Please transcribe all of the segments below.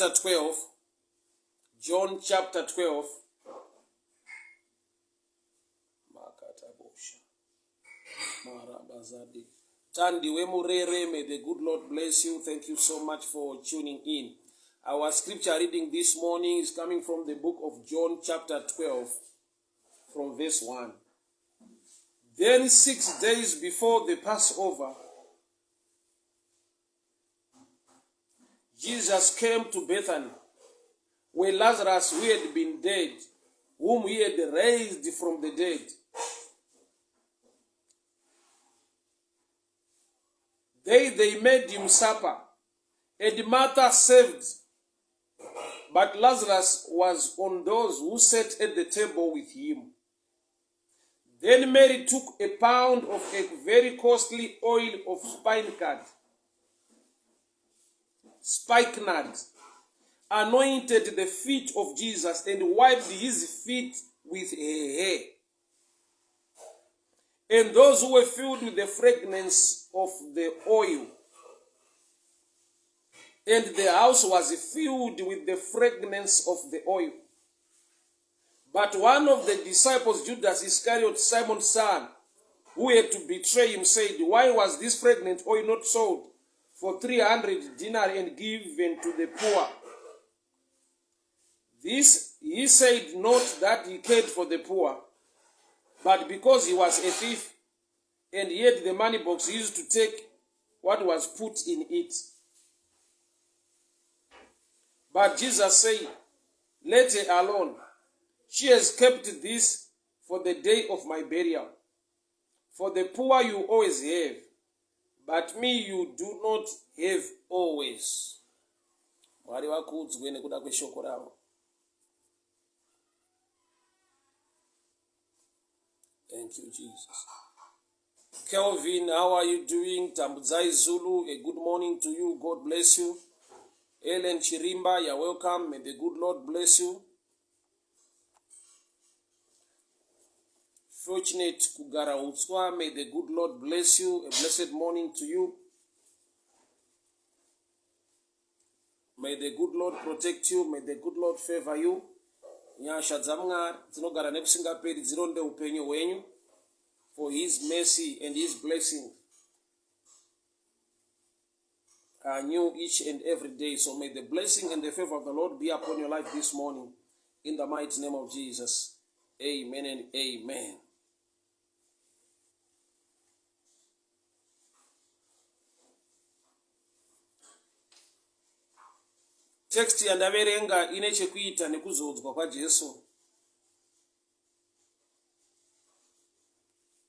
chapter 12. John chapter 12. Makatabosha. Marabazadi. Tandiwe Murere, may the good Lord bless you. Thank you so much for tuning in. Our scripture reading this morning is coming from the book of John, chapter 12, from verse 1. Then, six days before the Passover, Jesus came to Bethany, where Lazarus, who had been dead, whom he had raised from the dead, They, they made him supper, and Martha served. But Lazarus was on those who sat at the table with him. Then Mary took a pound of a very costly oil of spikenard, spikenard, anointed the feet of Jesus and wiped his feet with her hair. And those who were filled with the fragrance of the oil. And the house was filled with the fragrance of the oil. But one of the disciples, Judas Iscariot, Simon's son, who had to betray him, said, Why was this fragrant oil not sold for 300 denarii and given to the poor? This he said not that he cared for the poor, but because he was a thief and he had the money box, he used to take what was put in it. But Jesus said, Let her alone. She has kept this for the day of my burial. For the poor you always have, but me you do not have always. Mwari vakudzwe nekuda kweshoko ravo. Thank you, Jesus. Kelvin, how are you doing? Tambudzai Zulu, a good morning to you. God bless you. Ellen Chirimba, you're welcome. May the good Lord bless you. Fortunate Kugara Utswa, may the good Lord bless you. A blessed morning to you. May the good Lord protect you. May the good Lord favor you. Nyasha dzaMwari dzinogara nekusingaperi dzironde upenyu hwenyu for his mercy and his blessing are new each and every day. So may the blessing and the favor of the Lord be upon your life this morning. In the mighty name of Jesus. Amen and amen. Text yandaverenga ine chekuita nekuzodzwa kwaJesu.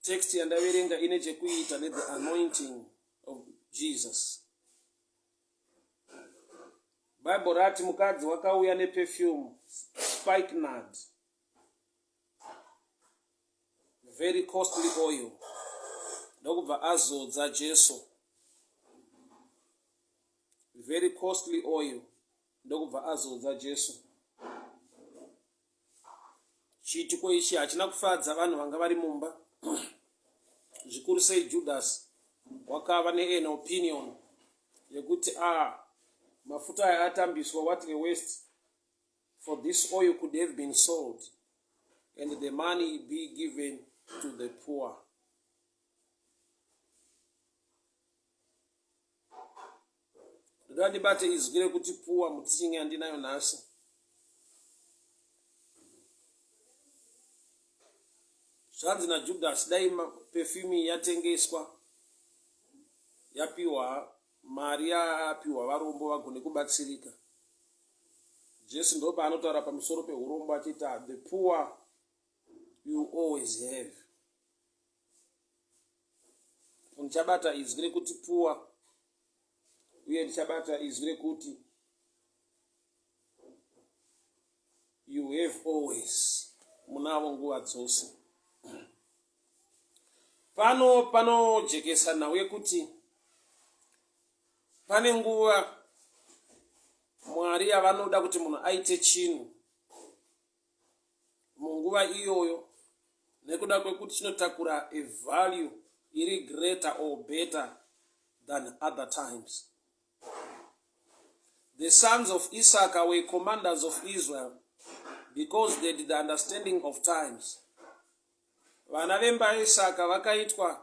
Text yandaverenga ine chekuita nethe anointing of Jesus. Bible rati mukadzi wakauya neperfume spikenard very costly oil ndokubva azodza Jesu very costly oil ndokubva azodza Jesu Chiitiko ichi hachina kufadza vanhu vanga vari mumba, zvikuru sei Judasi wakava nean opinion yekuti a ah, mafuta aya atambiswa, what a waste for this oil could have been sold and the money be given to the poor. Ndoda ndibate izwi rekuti puwa muteaching yandinayo nhasi. Zvanzi naJudas dai perfume yatengeswa yapiwa mari yapiwa varombo vagone kubatsirika. Jesu ndopaanotaura pamusoro peurombo achiti the poor you always have. Ndichabata izwi rekuti puwa uye ndichabata izwi rekuti you have always munavo nguva dzose. Pano panojekesa nhau yekuti pane nguva Mwari yavanoda kuti munhu aite chinhu munguva iyoyo nekuda kwekuti chinotakura a value iri greater or better than other times. The sons of Issachar were commanders of Israel because they had the understanding of times. Vana vemba yaIsaka vakaitwa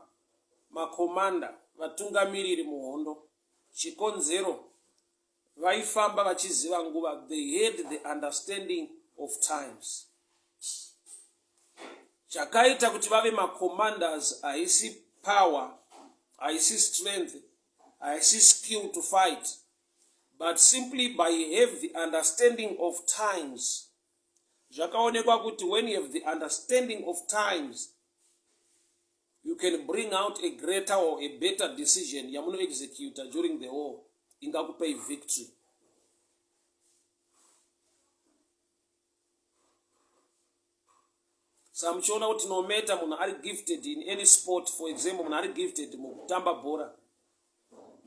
makomanda, vatungamiriri muhondo. Chikonzero vaifamba vachiziva nguva, they had the understanding of times. Chakaita kuti vave macommanders haisi power, haisi strength, haisi skill to fight, but simply by have the understanding of times. Zvakaonekwa kuti when you have the understanding of times, you can bring out a greater or a better decision yamunoexecuta during the war ingakupei victory. Sa muchiona kuti no matter munhu ari gifted in any sport, for example munhu ari gifted mukutamba bhora,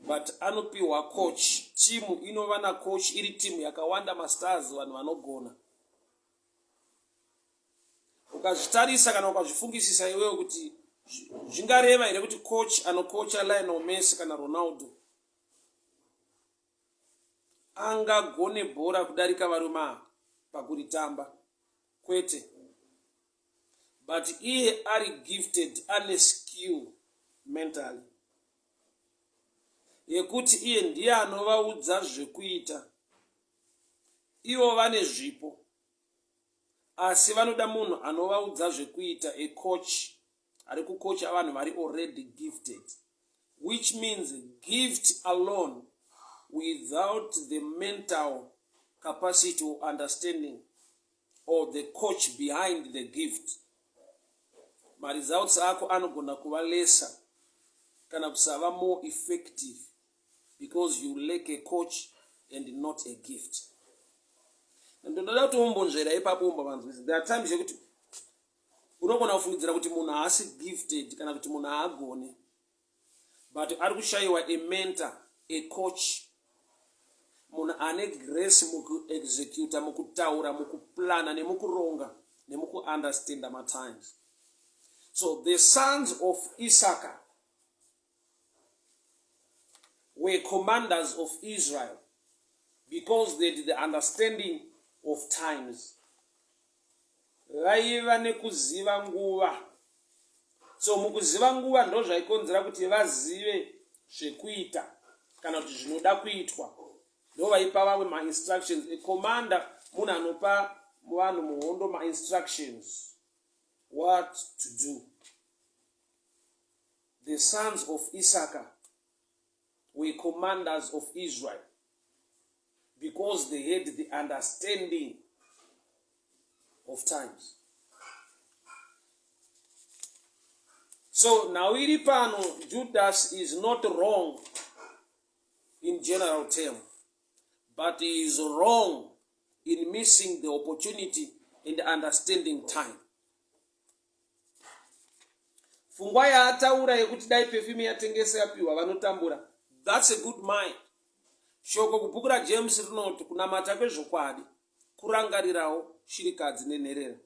but anopiwa coach, timu inova nacoach, iri timu yakawanda mastars, vanhu vanogona. Ukazvitarisa kana ukazvifungisisa iwewe kuti zvingareva here kuti coach anokocha Lionel Messi kana Ronaldo angagone bhora kudarika varume ava pakuritamba? Kwete. But iye ari gifted, ane skill mentally yekuti iye ndiye anovaudza zvekuita. Ivo vane zvipo, asi vanoda munhu anovaudza zvekuita, a coach ari kukocha vanhu vari already gifted, which means gift alone without the mental capacity or understanding or the coach behind the gift, maresults ako anogona kuva lesser kana kusava more effective because you lack a coach and not a gift. Ndoda kuti umbonzvera ipapo, umbovanzwisa. There are times yekuti unogona kufungidzira kuti munhu haasi gifted kana kuti munhu haagone, but ari kushayiwa a mentor, a coach, munhu ane grace mukuexecuta, mukutaura, mukuplana nemukuronga nemukuunderstanda matimes. So the sons of Issachar were commanders of Israel because they had the understanding of times. Vaiva nekuziva nguva. So mukuziva nguva ndozvaikonzera kuti vazive zvekuita kana kuti zvinoda kuitwa. Ndovaipa vamwe mainstructions. A commander munhu anopa vanhu muhondo mainstructions what to do. The sons of Issachar were commanders of Israel because they had the understanding of times. So now iri pano, Judas is not wrong in general term, but he is wrong in missing the opportunity and understanding time. Pfungwa yaataura yekuti dai perfume yatengesa yapiwa vanotambura, that's a good mind. Shoko kubhuku raJames rinoti kunamata kwezvokwadi kurangarirawo shirikadzi nenherera.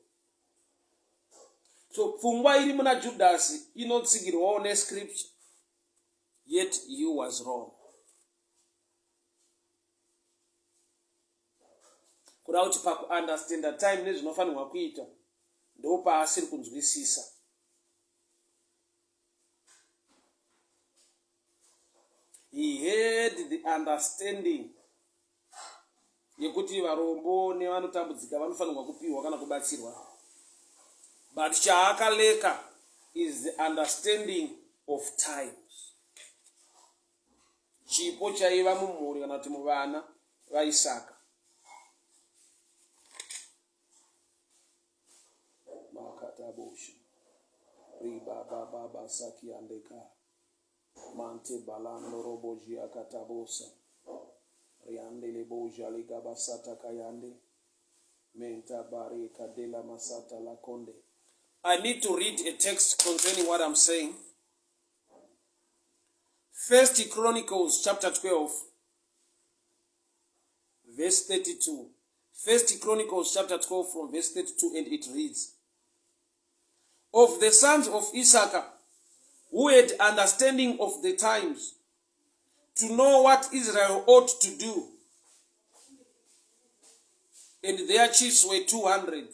So pfungwa iri muna Judhasi inotsigirwawo nescripture, yet he was wrong. Kuda kuti pakuunderstanda time nezvinofanirwa kuita ndopaasiri kunzwisisa. He had the understanding yekuti varombo nevanotambudzika vanofanirwa kupiwa kana kubatsirwa, but chaakaleka is the understanding of times. Chipo chaiva mumhuri kana kuti muvana vaIsaka. Makatabosha ribabababa sakiandeka mante balando roboji akatabosa riandele boja ligabasata kayande menta bare kadela masata lakonde. I need to read a text concerning what I'm saying. First Chronicles chapter 12 verse 32. First Chronicles chapter 12 from verse 32, and it reads, Of the sons of Issachar, who had understanding of the times, to know what Israel ought to do. And their chiefs were 200.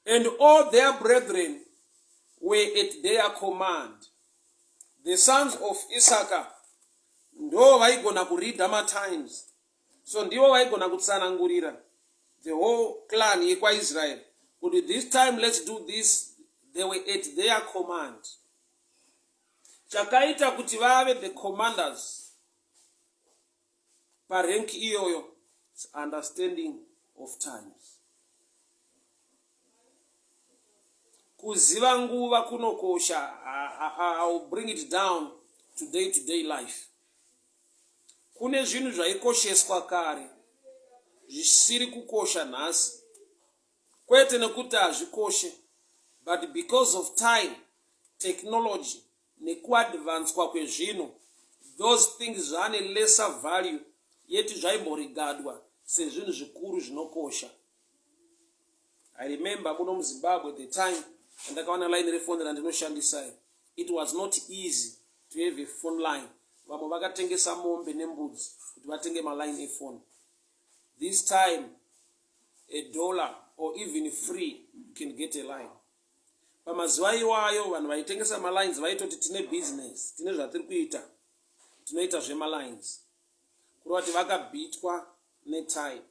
And all their brethren were at their command. The sons of Issachar ndo vaigona kureada matimes. So ndivo vaigona kutsanangurira the whole clan yekwaIsrael kuti this time let's do this. They were at their command. Chakaita kuti vave the commanders parank iyoyo is understanding of times. Kuziva nguva kunokosha. I will bring it down to day to day life. Kune zvinhu zvaikosheswa kare zvisiri kukosha nhasi, kwete nekuti hazvikoshe, but because of time, technology nekuadvanswa kwezvinhu, those things zvaane lesser value, yeti zvaimboregadwa sezvinhu zvikuru zvinokosha. I remember kuno muZimbabwe, the time andakawana line refoni randinoshandisai, it was not easy to have a phone line. Vamwe vakatengesa mombe nembudzi kuti vatenge maline efoni. This time a dollar or even free can get a line. Pamazuva iwayo vanhu vaitengesa malines vaitoti tine business, tine zvatiri kuita, tinoita zvemalines, kureva kuti vakabhitwa netime,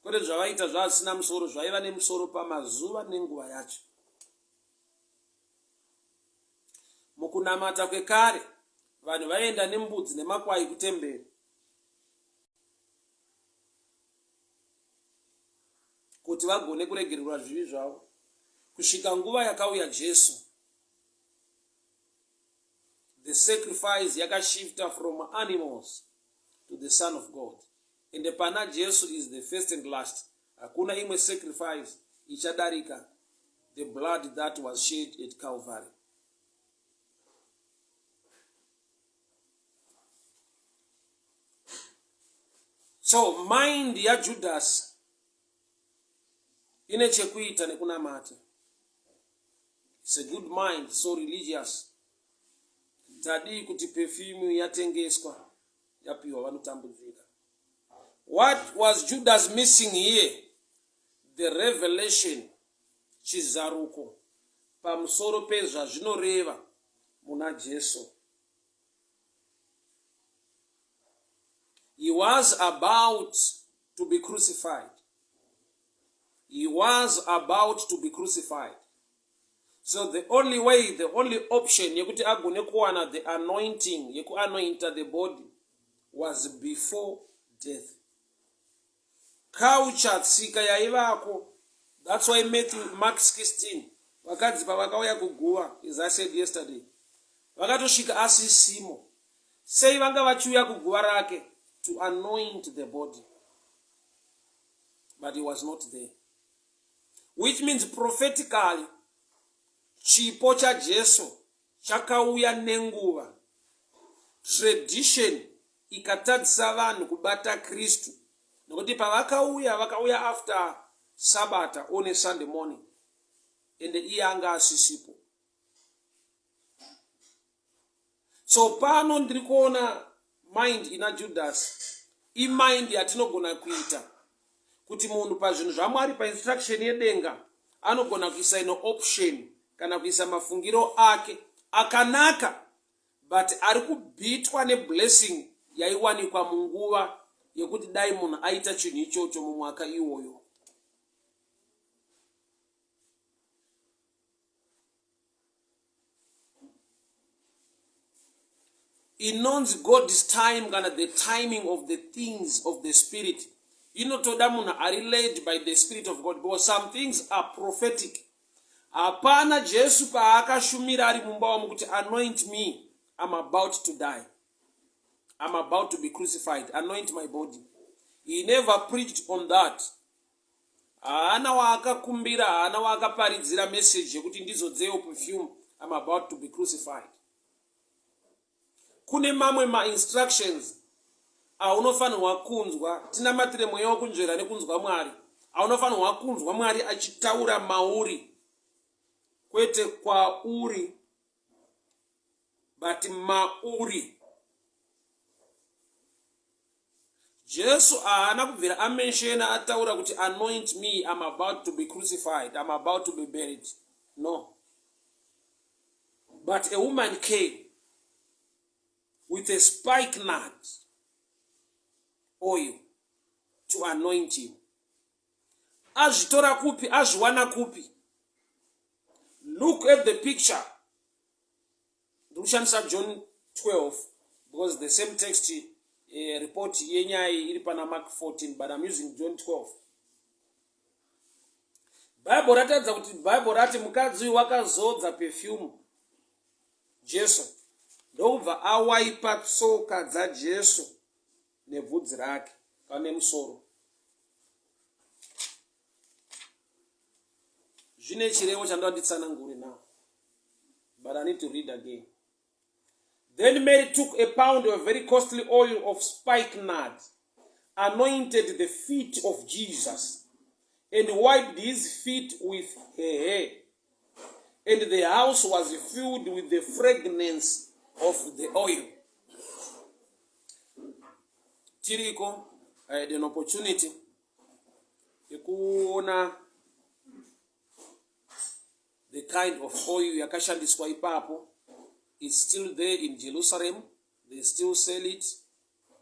kwete zvavaita zvazvisina musoro, zvaiva nemusoro pamazuva nenguva yacho. Mukunamata kwekare vanhu vaienda nembudzi nemakwai kutemberi kuti vagone kuregererwa zvivi zvavo, kusvika nguva yakauya Jesu. The sacrifice yakashifta from animals to the Son of God. Ende pana Jesu is the first and last. Hakuna imwe sacrifice ichadarika the blood that was shed at Calvary. So mind yaJudas ine chekuita nekunamata. It's a good mind, so religious. Tadii kuti perfume yatengeswa yapiwa vanotambudzika? What was Judas missing here? The revelation, chizaruko pamusoro pezvazvinoreva muna Jesu. He was about to be crucified. He was about to be crucified. So the only way, the only option yekuti agone kuwana the anointing yekuanointa the body was before death. Culture, tsika yaivako. That's why Matthew, Mark 16, vakadzi pavakauya kuguva, as I said yesterday, vakatosvika asisimo. Sei vanga vachiuya kuguva rake? To anoint the body. But he was not there. Which means prophetically, chipo chaJesu chakauya nenguva. Tradition ikatadzisa vanhu kubata Kristu, nokuti pavakauya, vakauya after Sabata on a Sunday morning, ende iye anga asisipo. So pano ndiri kuona mind ina Judas imind yatinogona kuita kuti munhu pazvinhu zvaMwari, painstruction yedenga, anogona kuisa ino option kana kuisa mafungiro ake akanaka, but ari kubhitwa neblessing yaiwanikwa munguva yekuti dai munhu aita chinhu ichocho mumwaka iwoyo. Inonzi God's time kana the timing of the things of the spirit inotoda munhu ari led by the Spirit of God, because some things are prophetic. Hapana Jesu paakashumira ari mumba wamo kuti anoint me, I'm about to die, I'm about to be crucified, anoint my body. He never preached on that. Haana waakakumbira, haana waakaparidzira message yekuti ndizodzewo perfume, I'm about to be crucified. Kune mamwe mainstructions aunofanirwa kunzwa. Tinamatire mweya wekunzvera nekunzwa Mwari, aunofanirwa kunzwa Mwari achitaura mauri, kwete kwauri, but mauri. Jesu haana kubvira amenshena ataura kuti, "Anoint me, I'm about to be crucified, I'm about to be buried." No, but a woman came with a spikenard oil to anoint him. Azvitora kupi? Azviwana kupi? Look at the picture. Ndiri John 12 because the same text, report yenyaya iri pana Mark 14, but I'm using John 12. Bhaibheri rataridza kuti, Bhaibheri rati mukadzi uyu wakazodza perfume Jesu, ndokubva awaipa tsoka dzaJesu nebvudzi rake kana nemusoro. Zvine chirevo chandoda nditsanangure now, but I need to read again. "Then Mary took a pound of very costly oil of spikenard, anointed the feet of Jesus and wiped his feet with her hair, and the house was filled with the fragrance of the oil." Tiriko, I had an opportunity yekuona the kind of oil yakashandiswa ipapo. Is still there in Jerusalem. They still sell it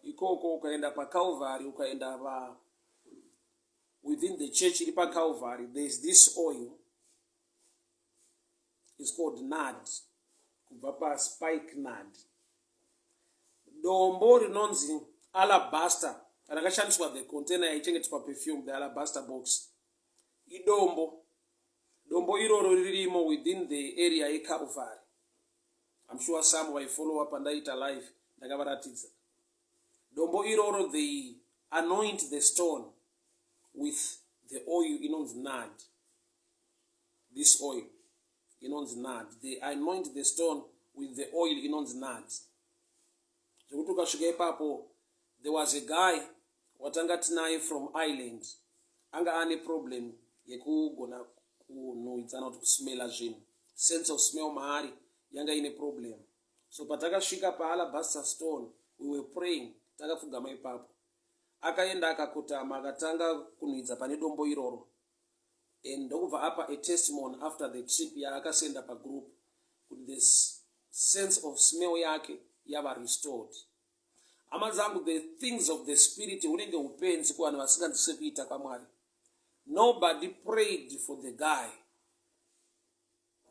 ikoko. Ukaenda paCalvary, ukaenda pa within the church iri paCalvary, there is this oil is called nard, kubva paspikenard. Dombo rinonzi alabaster rakashandiswa, the container yaichengeteswa perfume, the alabaster box, idombo. Dombo iroro ririmo within the area yeCalvary. I'm sure some vaifollowa pandaita live ndakavaratidza dombo iroro. They anoint the stone with the oil inonzi nard. This oil inonzi nard, they anoint the stone with the oil inonzi nard, zvekuti ukasvika ipapo, there was a guy watanga tinaye from Ireland, anga ane problem yekugona kunhuhwidzana kuti kusmela zvinhu, sense of smell maari yanga ine problem. So patakasvika paalabaster stone, we were praying takapfugama ipapo, akaenda akakotama, akatanga kunhuhwidza pane dombo iroro and ndokubva apa a testimony after the trip yaakasenda pagroup kuti the sense of smell yake yava restored. Hama dzangu, the things of the spirit hunenge upenzi kuvanhu vasinganzwise kuita kwaMwari. Nobody prayed for the guy.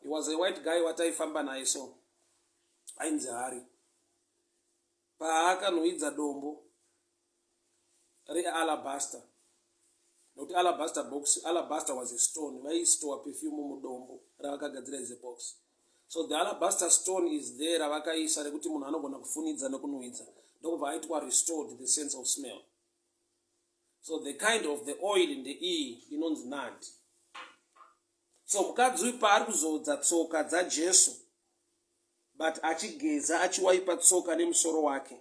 He was a white guy wataifamba naye, so ainzi Hari. Paakanhuhwidza dombo realabaster, nokuti alabaster box, alabaster was a stone, vaistore perfume mudombo ravakagadzira as a box. So the alabaster stone is there ravakaisa rekuti munhu anogona kufunidza nekunhuhwidza, ndokubva aitwa restored the sense of smell. So the kind of the oil ndeiyi inonzi nard. So mukadzi uyu paari kuzodza tsoka dzaJesu, but achigeza, achiwaipa tsoka nemusoro wake,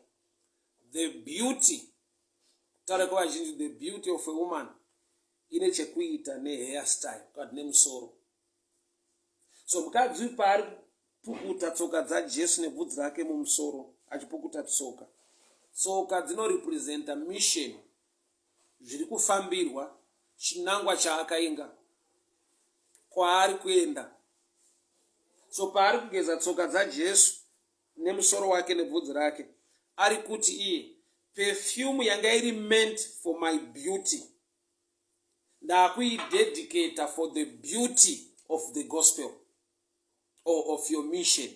the beauty, kutaura kwevazhinji, the beauty of a woman ine chekuita nehairstyle kana nemusoro. So mukadzi uyu paari kupukuta tsoka dzaJesu nebvudzi rake mumusoro, achipukuta tsoka, tsoka dzinorepresenta mission, zviri kufambirwa, chinangwa chaakainga kwaari kuenda. So paari kugeza tsoka dzaJesu nemusoro wake nebvudzi rake, ari kuti iye, perfume yanga iri meant for my beauty, ndakuidedicata for the beauty of the gospel or of your mission.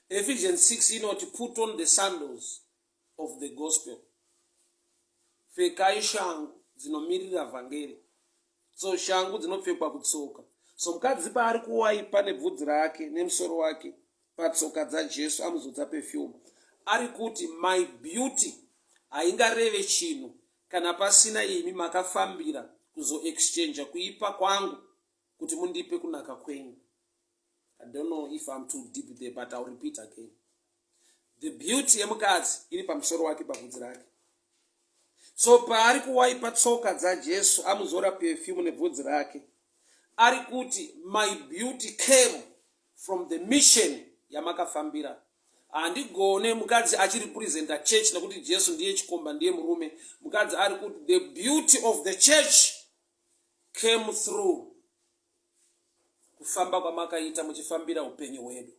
Ephesians 6 inoti, "Put on the sandals of the gospel." Pfekai shangu dzinomirira vhangeri. So shangu dzinopfekwa kutsoka. So mukadzi paari kuwaipa nebvudzi rake nemusoro wake patsoka dzaJesu, amuzodza perfume, ari kuti, my beauty haingareve chinhu kana pasina imi makafambira kuzoexchange kuipa kwangu kuti mundipe kunaka kwenyu. I don't know if I'm too deep there, but I'll repeat again. The beauty yemukadzi iri pamusoro wake, pabvudzi rake. So paari kuwaipa tsoka dzaJesu, amuzora perfume nebvudzi rake, ari kuti, my beauty came from the mission yamakafambira. Handigone mukadzi achirepresenta church nekuti Jesu ndiye chikomba ndiye murume. Mukadzi ari kuti the beauty of the church came through kufamba kwamakaita muchifambira upenyu hwedu.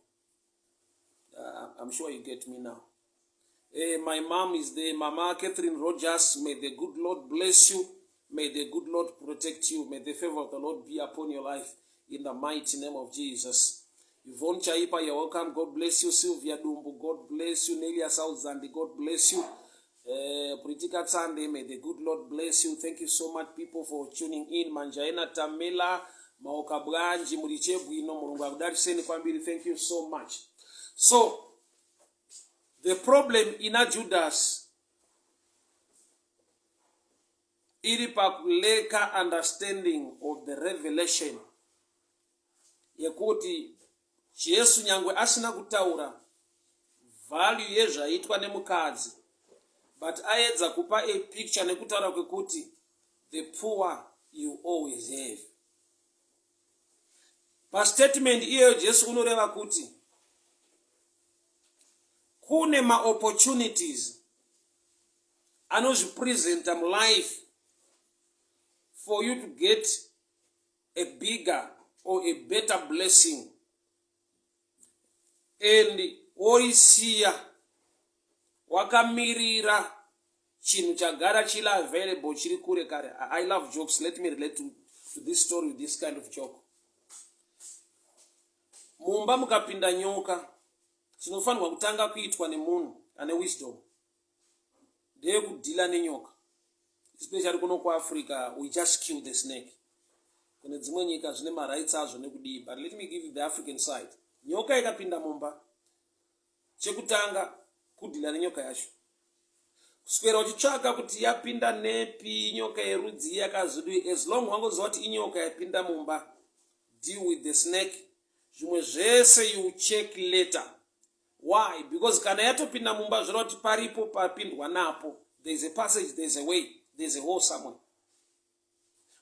I'm sure you get me now. Hey, my mom is there. Mama Catherine Rogers, may the good Lord bless you. May the good Lord protect you. May the favor of the Lord be upon your life in the mighty name of Jesus. Yvonne Chaipa, you're welcome. God bless you. Sylvia Dumbu, God bless you. Nelia Southzandi, God bless you. Pritika Tsande, may the good Lord bless you. Thank you so much, people, for tuning in. Manjaina Tamela, Maoka Bwanji, Murichebwino, Mulungu akudaliseni kwambiri. Thank you so much. So, the problem ina Judas iri pakuleka understanding of the revelation yekuti Jesu nyangwe asina kutaura value yezvaitwa nemukadzi but aedza kupa a picture nekutaura kwekuti the poor you always have. Pastatement iyoyo Jesu unoreva kuti kune maopportunities anozvipresenta mulife for you to get a bigger or a better blessing and woisiya wakamirira chinhu chagara chiri available chiri kure kare. I love jokes. Let me relate to this story with this kind of joke. Mumba mukapinda nyoka, chinofanirwa kutanga kuitwa nemunhu ane wisdom ndeyekudhila nenyoka. Especially kuno kuAfrica, we just kill the snake. Kune dzimwe nyika zvine marights azvo nekudii, but let me give you the African side. Nyoka ikapinda mumba, chekutanga kudhila nenyoka yacho. Kuswera uchitsvaka kuti yapinda nepi, nyoka yerudzi yakazodii, as long wangoziva kuti inyoka yapinda mumba, deal with the snake. Zvimwe zvese you check later. Why? Because kana yatopinda mumba zvoreva kuti paripo papindwa napo. There is a passage, there is a way, there is a hole somewhere.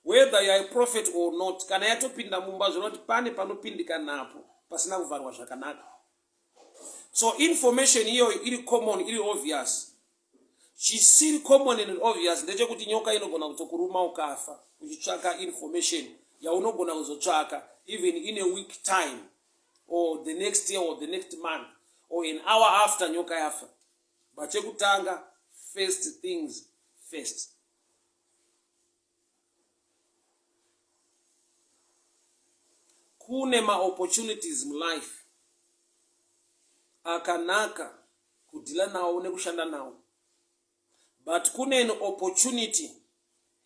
Whether you are a prophet or not, kana yatopinda mumba zvoreva kuti pane panopindika napo pasina kuvharwa zvakanaka. So information iyoyo iri common, iri obvious. Chisiri common and obvious ndechekuti nyoka inogona kutokuruma ukafa uchitsvaka information yaunogona kuzotsvaka even in a week time or the next year or the next month or an hour after nyoka yafa. But chekutanga, first things first. Kune maopportunities mulife akanaka kudhila nawo nekushanda nawo, but kune an opportunity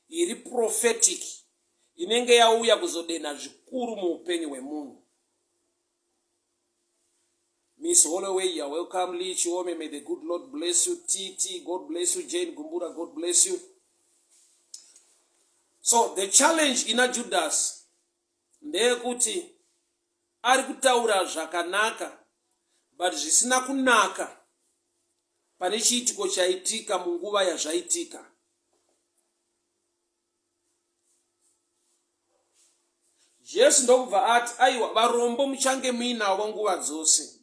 iri prophetic inenge yauya kuzodenha zvikuru muupenyu hwemunhu. Miss Holloway, you're welcome. Lee Chiome, may the good Lord bless you. TT, God bless you. Jane Gumbura, God bless you. So the challenge ina Judas ndeyekuti ari kutaura zvakanaka but zvisina kunaka pane chiitiko chaitika munguva yazvaitika. Jesu ndokubva ati, aiwa, varombo muchange muinavo nguva dzose.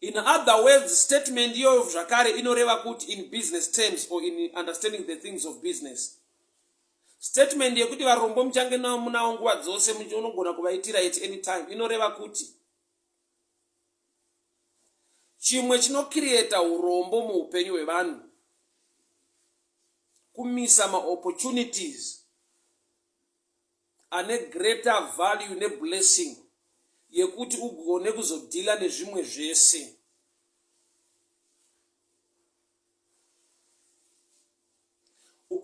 In other words, statement iyoyo zvakare inoreva kuti in business terms or in understanding the things of business. Statement yekuti varombo muchange munavo nguva dzose unogona kuvaitira at any time inoreva kuti chimwe chinokiriyeta urombo muupenyu hwevanhu kumisa maopportunities ane greater value neblessing yekuti ugone kuzodhila nezvimwe zvese.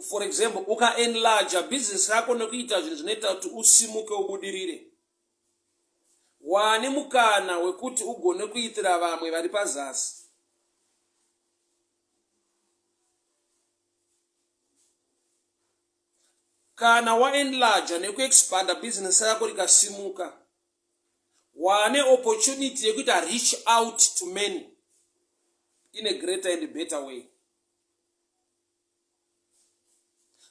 For example, ukaenlarger business rako nekuita zvinhu zvinoita kuti usimuke ubudirire, wane mukana wekuti ugone kuitira vamwe vari pazasi. Kana waenlarger nekuexpanda business rako rikasimuka, wane opportunity yekuita reach out to many in a greater and better way.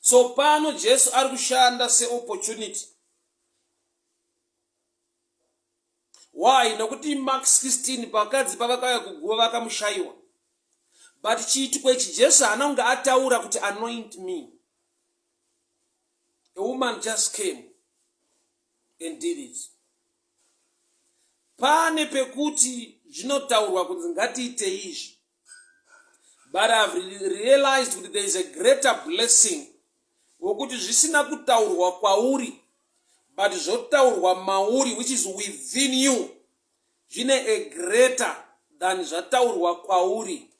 So pano Jesu ari kushanda seopportunity. Why? Nokuti Mark 16 pakadzi pavakauya kuguva vakamushayiwa. But chiitiko ichi Jesu haana kunge ataura kuti anoint me. A woman just came and did it. Pane pekuti zvinotaurwa kunzi ngatiitei izvi. But I've realized kuti there is a greater blessing wokuti zvisina kutaurwa kwauri but zvotaurwa mauri which is within you zvine a greater than zvataurwa kwauri.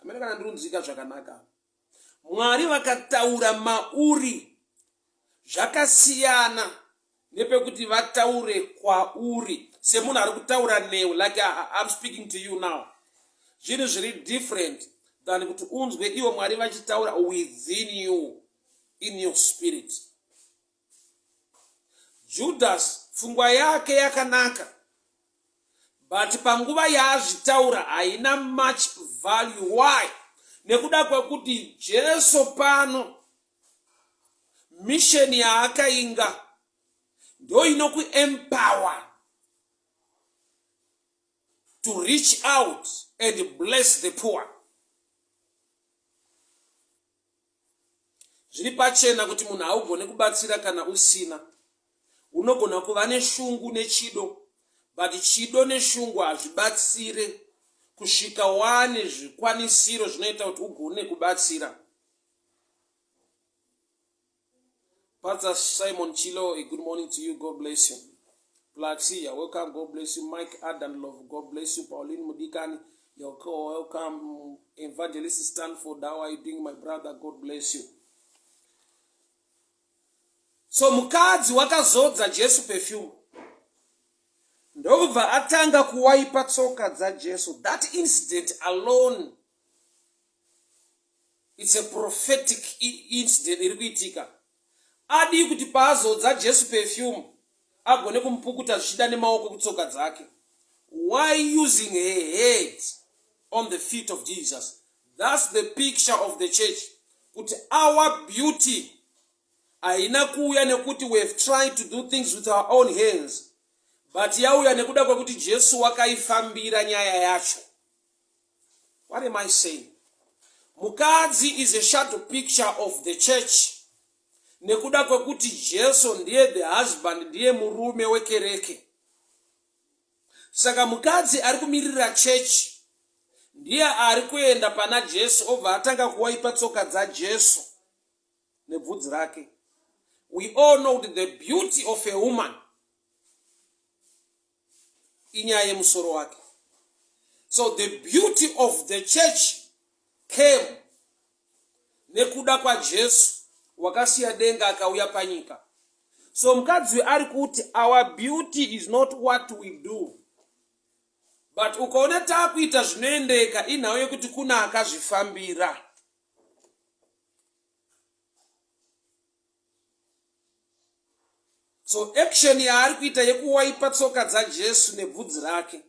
Amene kana ndirunzika zvakanaka. Mwari vakataura mauri zvakasiyana nepekuti vataure kwauri semunhu ari kutaura newe like I'm speaking to you now zvinhu zviri different than kuti unzwe ivo Mwari vachitaura within you in your spirit. Judas pfungwa yake yakanaka but panguva yaazvitaura haina much value. Why? Nekuda kwekuti Jesu pano mission yaakainga ndoinokuempower to reach out and bless the poor. Zviri pachena kuti munhu haugone kubatsira kana usina. Unogona kuva neshungu nechido but chido neshungu hazvibatsire kusvika wane zvikwanisiro zvinoita kuti ugone kubatsira. Pastor Simon Chilo, a good morning to you. God bless you. Plaxi, you're welcome. God bless you. Mike Adanlove, God bless you. Pauline Mudikani, you're welcome. Evangelist Stanford, how are you doing, my brother? God bless you. So mukadzi wakazodza Jesu perfume ndokubva atanga kuwaipa tsoka dzaJesu. That incident alone It's a prophetic incident iri kuitika. Adii kuti paazodza Jesu perfume agone kumupukuta zvichida nemaoko kutsoka dzake. Why using her head on the feet of Jesus? That's the picture of the church. Kuti our beauty haina kuuya nekuti we have tried to do things with our own hands but yauya nekuda kwekuti Jesu wakaifambira nyaya yacho. What am I saying? Mukadzi is a shadow picture of the church nekuda kwekuti Jesu ndiye the husband, ndiye murume wekereke. Saka mukadzi ari kumirira church ndiye ari kuenda pana Jesu obva atanga kuwaipa tsoka dzaJesu nebvudzi rake. We all know that the beauty of a woman inyaya yemusoro wake. So the beauty of the church came nekuda kwaJesu wakasiya denga akauya panyika. So mukadzi uyu ari kuti our beauty is not what we do but ukaona taakuita zvinoendeka inhau yekuti kuna akazvifambira. So action yaari kuita yekuwaipa tsoka dzaJesu nebvudzi rake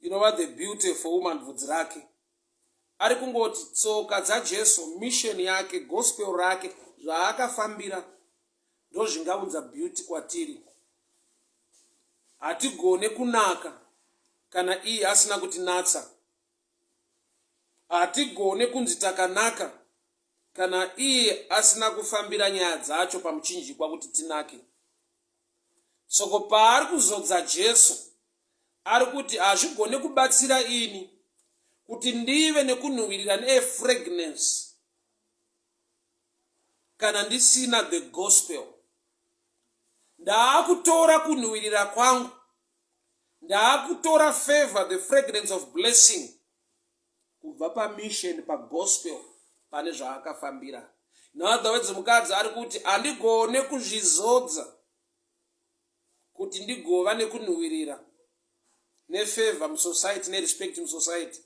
inova the beauty for woman bvudzi rake ari kungoti tsoka dzaJesu mission yake gospel rake zvaakafambira ndozvingaunza beauty kwatiri hatigone kunaka kana iye asina kutinatsa Hatigone kunzi takanaka kana iye asina kufambira nyaya dzacho pamuchinjikwa kuti tinake. Soko paari kuzodza Jesu ari kuti hazvigone kubatsira ini kuti ndive nekunhuhwirira nefragrance kana ndisina the gospel. Ndaakutora kunhuhwirira kwangu Ndaakutora favor the fragrance of blessing kubva pamission pagospel pane zvaakafambira. In other words, mukadzi ari kuti handigone kuzvizodza kuti ndigova nekunhuwirira nefavor musociety nerespect musociety.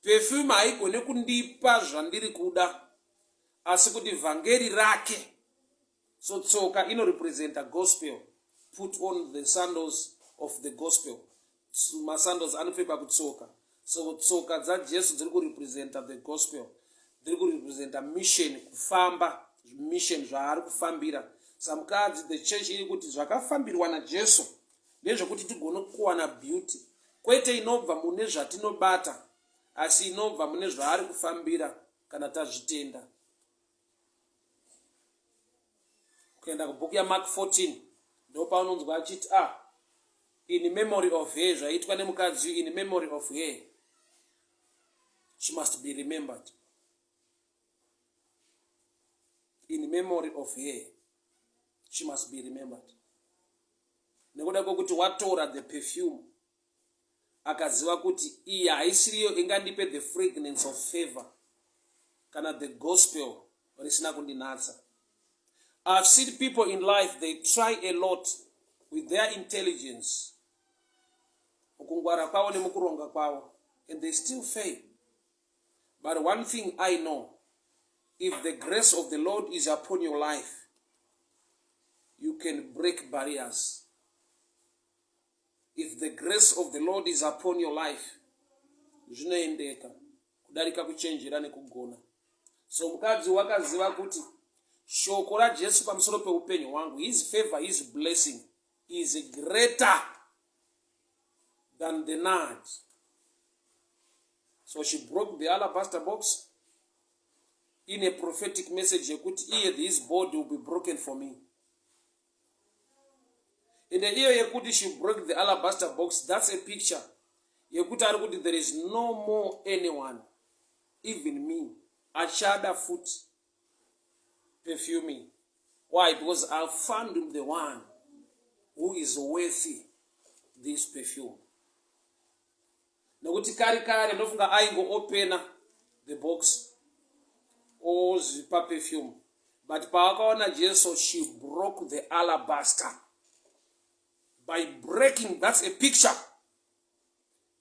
Perfume haigone kundipa zvandiri kuda asi kuti vhangeri rake So tsoka inorepresenta gospel. Put on the sandals of the gospel. Masandals anopfekwa kutsoka. So tsoka dzaJesu dziri kurepresenta the gospel. Dziri kurepresenta mission, kufamba, mission zvaari kufambira. Samukadzi, the church iri kuti zvakafambirwa naJesu ndezvekuti tigone kuwana beauty, kwete inobva mune zvatinobata, asi inobva mune zvaari kufambira kana tazvitenda. Ukaenda kubhuku yaMark 14 ndopaunonzwa achiti ah, in memory of her, zvaitwa nemukadzi in memory of her, she must be remembered. In memory of her, she must be remembered. Nekuda kwekuti watora the perfume akaziva kuti iyi haisiriyo ingandipe the fragrance of favor kana the gospel risina kundinatsa. I've seen people in life, they try a lot with their intelligence, mukungwara kwavo nemukuronga kwavo, and they still fail. But one thing I know, if the grace of the Lord is upon your life, you can break barriers. If the grace of the Lord is upon your life, zvinoendeka kudarika kuchenjera nekugona. So mukadzi wakaziva kuti shoko raJesu pamusoro peupenyu hwangu, his favor, his blessing is greater than the nard. So she broke the alabaster box in a prophetic message yekuti iye this body will be broken for me. Ende iyo yekuti she broke the alabaster box, that's a picture yekuti ari kuti there is no more anyone, even me, achada futi perfuming. Why? Because I found the one who is worthy this perfume. Nokuti kare kare ndofunga aingoopena the box ozvipa perfume, but paakaona Jesu, she broke the alabaster. By breaking, that's a picture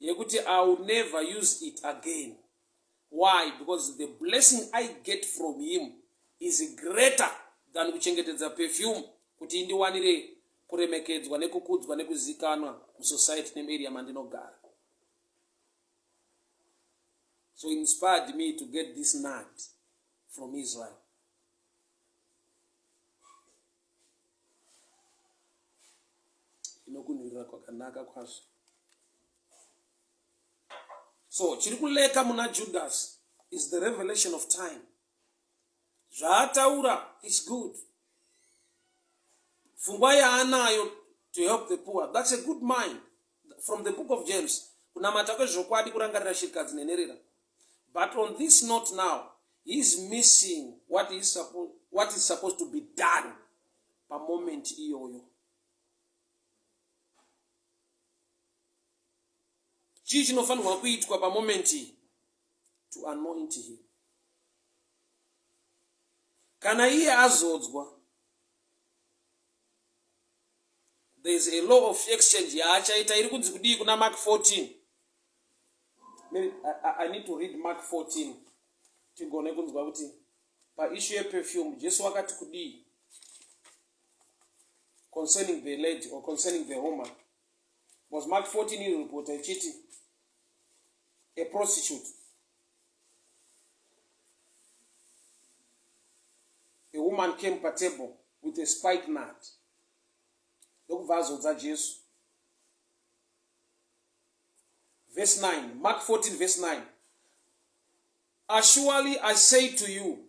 yekuti I will never use it again. Why? Because the blessing I get from him is greater than kuchengetedza perfume kuti indiwanire kuremekedzwa nekukudzwa nekuzikanwa musociety nemuarea mandinogara. So inspired me to get this nut from Israel. Inokunhuhwirira kwakanaka kwazvo. So chiri kuleka muna Judas is the revelation of time. Zvaataura is good. Pfungwa yaanayo to help the poor, that's a good mind from the book of James. Kunamata kwezvokwadi kurangarira shirikadzi nenherera. But on this note now, he is missing what is, what is supposed to be done pamoment iyoyo. Chii chinofanirwa kuitwa pamoment iyi? To anoint him. Kana iye azodzwa, there is a law of exchange yaachaita iri kunzi kudii kuna Mark 14. Maybe I need to read Mark 14 tigone kunzwa kuti paissue yeperfume Jesu wakati kudii concerning the lady or concerning the woman. Because Mark 14 iri report ichiti a prostitute, a woman came patable with a spike nut ndokubva azodza Jesu. Verse 9, Mark 14 verse 9. Surely I say to you,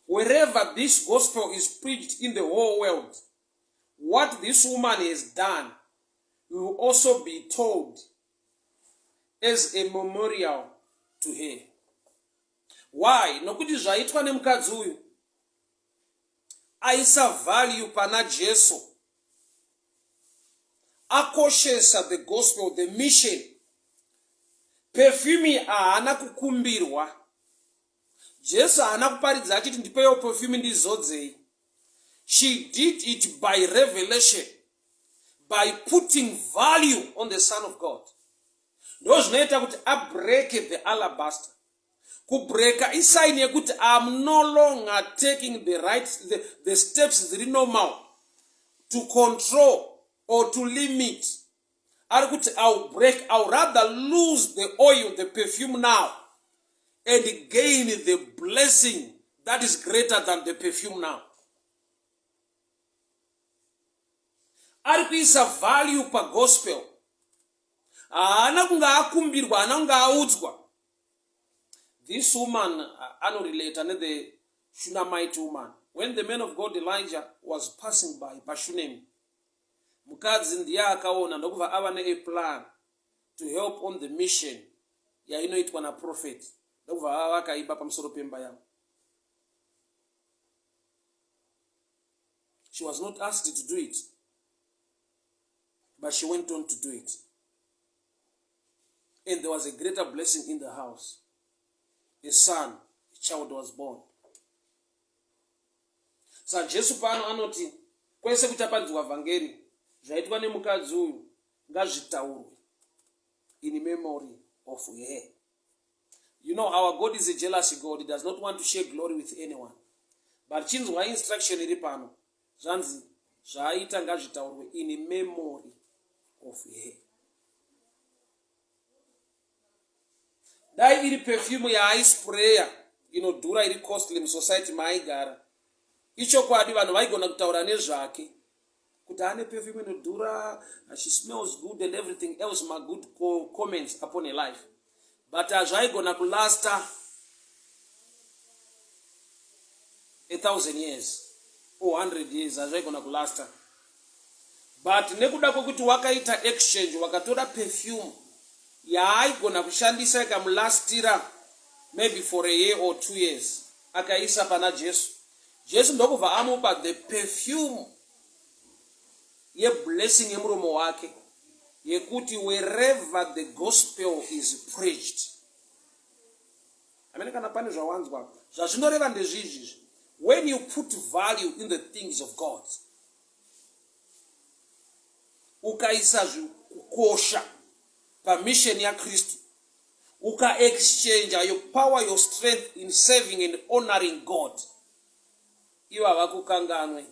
wherever this gospel is preached in the whole world, what this woman has done will also be told as a memorial to her. Why? Nokuti zvaitwa nemukadzi uyu aisa value pana Jesu, akoshesa the gospel, the mission. Perfume haana kukumbirwa. Jesu haana kuparidza achiti ndipewo perfume ndizodzei. She did it by revelation, by putting value on the Son of God. Ndo zvinoita kuti abreke the alabaster. Kubreka isaini yekuti I'm no longer taking the right the steps dziri normal to control or to limit. Ari kuti I'll break, I'll rather lose the oil, the perfume now, and gain the blessing that is greater than the perfume now. Ari kuisa value pagospel. Haana kunge akumbirwa, haana kunge audzwa. This woman anorelata nethe Shunammite woman. When the man of God Elijah was passing by paShunem, mukadzi ndiye akaona ndokubva ava nea plan to help on the mission yainoitwa naprofet, ndokubva vava vakaiba pamusoro pemba yavo. She was not asked to do it, but she went on to do it, and there was a greater blessing in the house. A son, a child was born. Sa Jesu pano anoti kwese kuchaparidzwa vhangeri, zvaitwa nemukadzi uyu ngazvitaurwe in memory of her. You know, our God is a jealous God. He does not want to share glory with anyone. But chinzwa instruction iri pano, zvanzi zvaaita ngazvitaurwe in memory of her. Dai iri perfume yaaisprayer inodhura, iri costly musociety maaigara, ichokwadi vanhu vaigona kutaura nezvake kuti ane perfume inodhura, she smells good and everything else, magood comments upon her life, but hazvaigona kulasta 1000 years or 100 years, hazvaigona kulasta. But nekuda kwekuti wakaita exchange, wakatora perfume yaaigona kushandisa ikamulastira maybe for a year or 2 years, akaisa pana Jesu, Jesu ndokubva amupa the perfume yeblessing yemuromo wake yekuti wherever the gospel is preached. Amene kana pane zvawanzwa, zvazvinoreva ndezvizvizvi: when you put value in the things of God, ukaisa kukosha pamission yaKristu, ukaexchange your power, your strength in serving and honoring God, ivo havakukanganwe.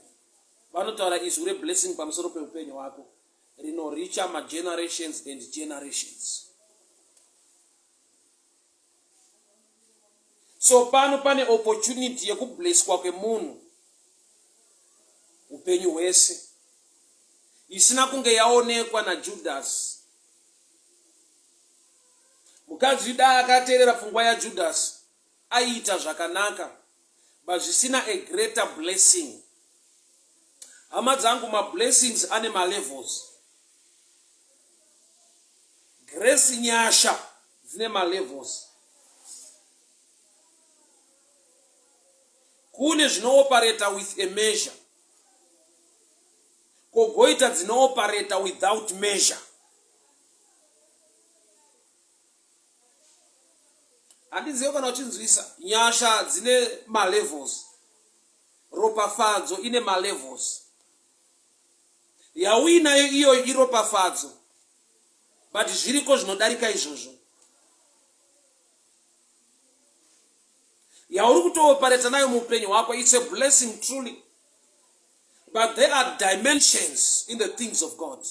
Vanotaura izwi reblessing pamusoro peupenyu hwako rinoricha magenerations and generations. So pano pane opportunity yekublesswa kwemunhu upenyu hwese isina kunge yaonekwa naJudhasi. Mukadzi da akateerera pfungwa yaJudhasi, aiita zvakanaka but zvisina a greater blessing. Hama dzangu, mablessings ane malevels. Grace, nyasha dzine malevels. Kune zvinooparata with a measure, kogoita dzinooparata without measure. Handizive kana uchinzwisa. Nyasha dzine malevels, ropafadzo ine malevels. Yauinayo iyoyo iropafadzo, but zviriko zvinodarika izvozvo. Yauri kutoopareta nayo muupenyu hwako, it's a blessing truly, but there are dimensions in the things of God.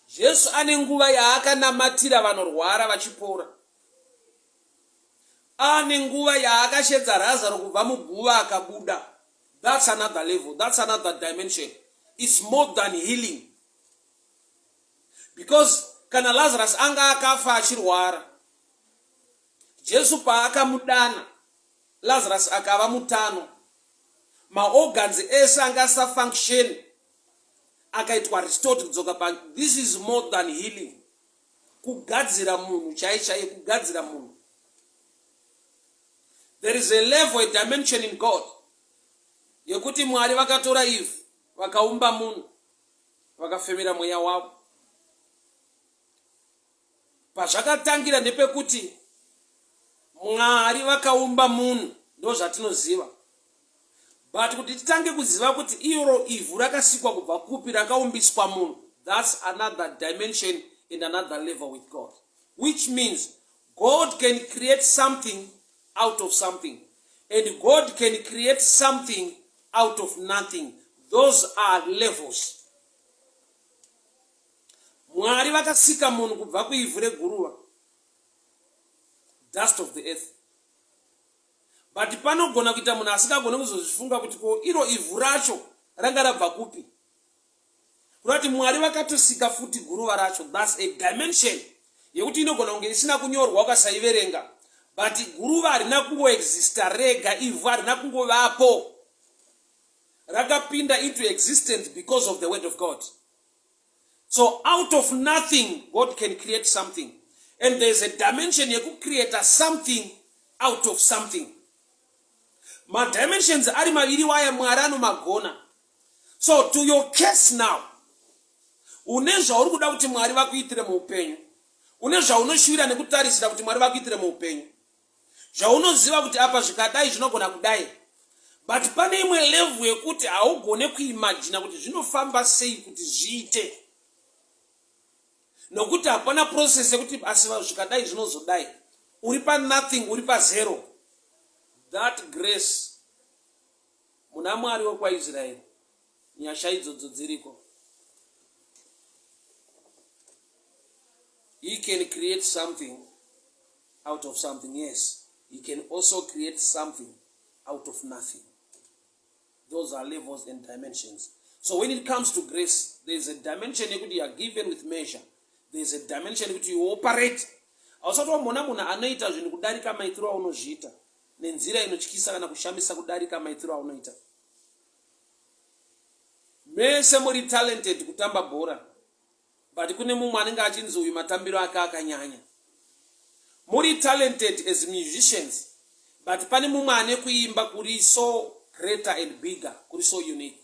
Jesu ane nguva yaakanamatira vanorwara vachipora, ane nguva yaakashedza Razaro kubva muguva akabuda. That's another level, that's another dimension. It's more than healing, because kana Lazarus anga akafa achirwara, Jesu paakamudana, Lazarus akava mutano. Maorgans ese anga asafunction akaitwa restored kudzoka pa. This is more than healing, kugadzira munhu chai chaiye, kugadzira munhu. There is a level, a dimension in God yekuti Mwari vakatora ivhu, vakaumba munhu, vakafemera mweya wavo. Pazvakatangira ndepekuti Mwari vakaumba munhu, ndo zvatinoziva, but kuti titange kuziva kuti iro ivhu rakasikwa kubva kupi, rakaumbiswa munhu, that's another dimension and another level with God, which means God can create something out of something and God can create something out of nothing. Those are levels. Mwari vakasika munhu kubva kuivhu reguruva, dust of the earth. But panogona kuita munhu asingagone kuzozvifunga kuti ko iro ivhu racho ranga rabva kupi. Kureva kuti Mwari vakatosika futi guruva racho. Thats a dimension yekuti inogona kunge isina kunyorwa ukasaiverenga. But guruva harina kungoexista rega, ivhu harina kungovapo. Rakapinda into existence because of the word of God. So out of nothing God can create something. And there's a dimension yekucreata something out of something. Madimensions ari maviri waya Mwari anomagona. So to your case now, une zvauri kuda kuti Mwari vakuitire muupenyu. Une zvaunoshuvira nekutarisira kuti Mwari vakuitire muupenyu. Zvaunoziva kuti apa zvikadai zvinogona kudai. But pane imwe level yekuti haugone kuimagina kuti zvinofamba sei kuti zviite. Nokuti hapana process yekuti asi zvikadai zvinozodai. Uri pa nothing, uri pa zero. That grace muna Mwari wekwaIsraeri nyasha idzodzo dziriko. He can create something out of something yes he can also create something out of nothing those are levels and dimensions so when it comes to grace there is a dimension yekuti you are given with measure there is a dimension yekuti you operate hausati wamboona munhu anoita zvinhu kudarika maitiro aunozviita nenzira inotyisa kana kushamisa kudarika maitiro aunoita mese muri talented kutamba bhora but kune mumwe anenge achinzi uyu matambiro ake akanyanya muri talented as musicians but pane mumwe ane kuimba kuri so greater and bigger kuri so unique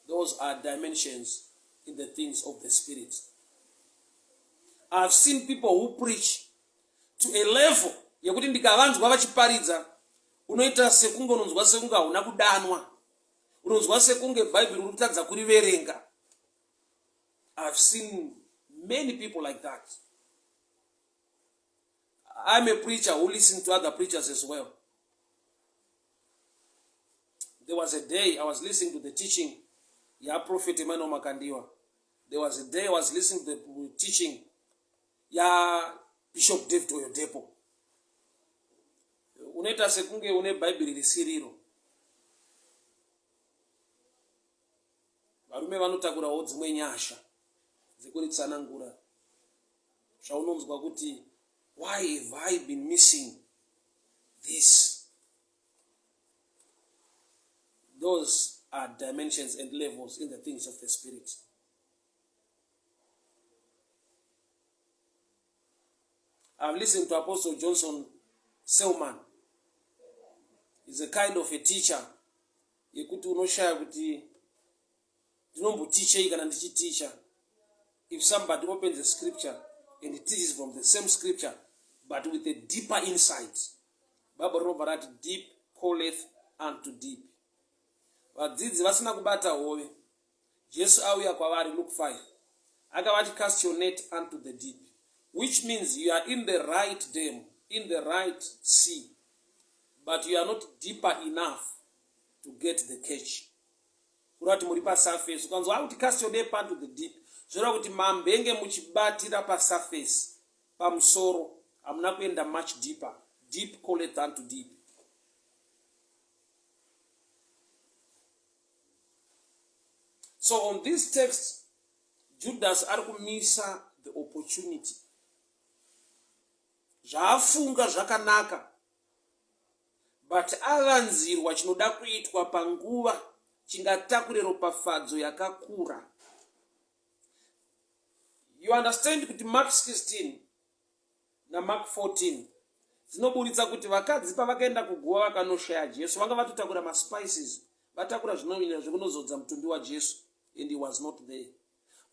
those are dimensions in the things of the spirit ihave seen people who preach to a level yekuti ndikavanzwa vachiparidza unoita sekunge unonzwa sekunge hauna kudanwa unonzwa sekunge bhaibheri uri kutadza kuriverenga I've seen many people like that. I'm a preacher who listen to other preachers as well. There was a day I was listening to the teaching ya Prophet Emmanuel Makandiwa. There was a day I was listening to the teaching ya Bishop David Oyedepo. Unoita sekunge une Bhaibheri risiriro. Varume vanotakurawo dzimwe nyasha dzekuritsanangura zvaunonzwa kuti why have I been missing this? Those are dimensions and levels in the things of the spirit. I've listened to Apostle Johnson Selman. He's a kind of a teacher yekuti unoshaya kuti ndinombotichei kana ndichiticha if somebody opens a scripture and teaches from the same scripture but with a deeper insight bible rinobva rati deep calleth unto deep vadzidzi vasina kubata hove jesu auya kwavari luke 5 akavati cast your net unto the deep which means you are in the right dam in the right sea but you are not deeper enough to get the catch kureva kuti muri pasurface ukanzwa akuti cast your net unto the deep zvoreva kuti mambenge muchibatira pasurface pamusoro hamuna kuenda much deeper deep calleth unto deep so on this text judas ari kumisa the opportunity Zvaafunga zvakanaka but avanzirwa chinoda kuitwa panguva chingatakure ropafadzo yakakura. You understand kuti Mark 16 naMark 14 dzinoburitsa kuti vakadzi pavakaenda kuguva vakanoshaya Jesu vanga vatotakura maspices vatakura zvinovinira zvekunozodza mutumbi waJesu and he was not there.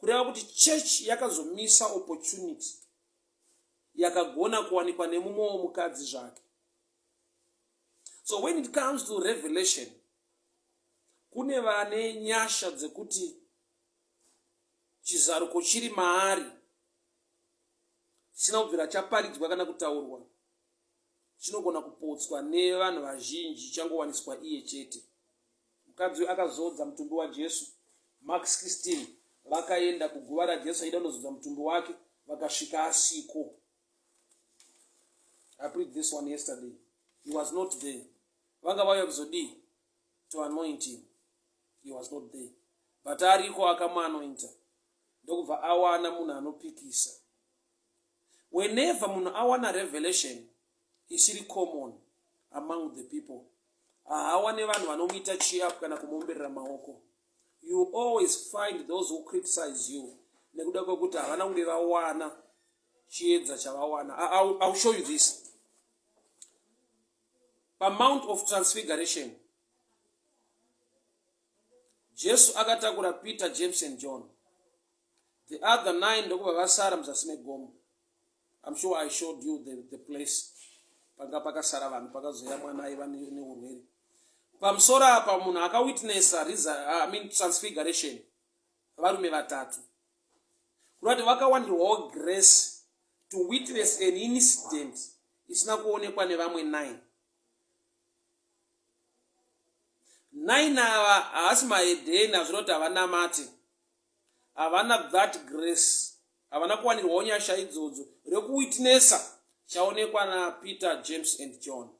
Kureva kuti church yakazomisa opportunity yakagona kuwanikwa nemumwewo mukadzi zvake so when it comes to revelation kune vane nyasha dzekuti chizaruko chiri maari chisina kubvira chaparidzwa kana kutaurwa chinogona kupotswa nevanhu vazhinji changowaniswa iye chete Mukadzi uyu akazodza mutumbi waJesu. Mark 16 vakaenda kuguva raJesu aida kunozodza mutumbi wake vakasvika asiko. I preached this one yesterday. He was not there. Vanga vauya kuzodii? To anoint him. He was not there. But ariko akamuanointa. Ndokubva awana munhu anopikisa. Whenever munhu awana revelation isiri common among the people, haawane vanhu vanomuita cheer up kana kumuomberera maoko. You always find those who criticize you nekuda kwekuti havana kunge vawana chiedza chavawana. I'll show you this. PaMount of Transfiguration, Jesu akatakura Peter, James and John. The other nine ndokubva vasara muzasi megomo. I'm sure I showed you the place panga pakasara vanhu pakazoya mwana aiva neurwere. Pamusoro apa munhu akawitnessa I mean transfiguration varume vatatu. Kureva kuti vakawanirwawo grace to witness an incident isina kuonekwa nevamwe 9. 9 ava haasi mahedheni azvinoti havanamate. Havana that grace. Havana kuwanirwawo nyasha idzodzo rekuwitnessa chaonekwa naPeter, James and John.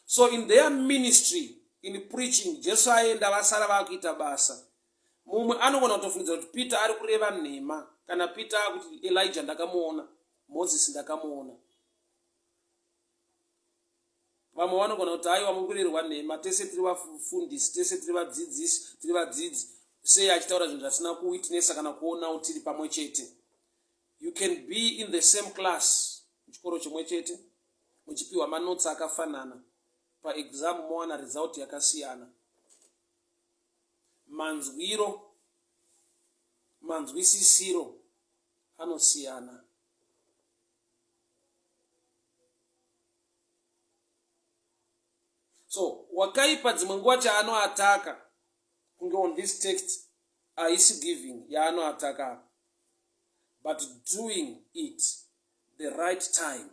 So in their ministry, in preaching, Jesu aenda vasara vakuita basa. Mumwe anogona kutofungidzira kuti Peter ari kureva nhema kana Peter akuti Elijah ndakamuona, Moses ndakamuona. Vamwe vanogona kuti aiwa muri kurerwa nhema, tese tiri vafundisi, tese tiri vadzidzisi, tiri vadzidzi. Sei achitaura zvinhu zvatisina kuwitnessa kana kuonawo tiri pamwe chete? You can be in the same class, muchikoro chimwe chete, muchipiwa manotsi akafanana, paexam mowana result yakasiyana. Manzwiro, manzwisisiro anosiyana. So wakaipa dzimwe nguva chaanoataka kunge on this text haisi giving yaanoataka apa, but doing it the right time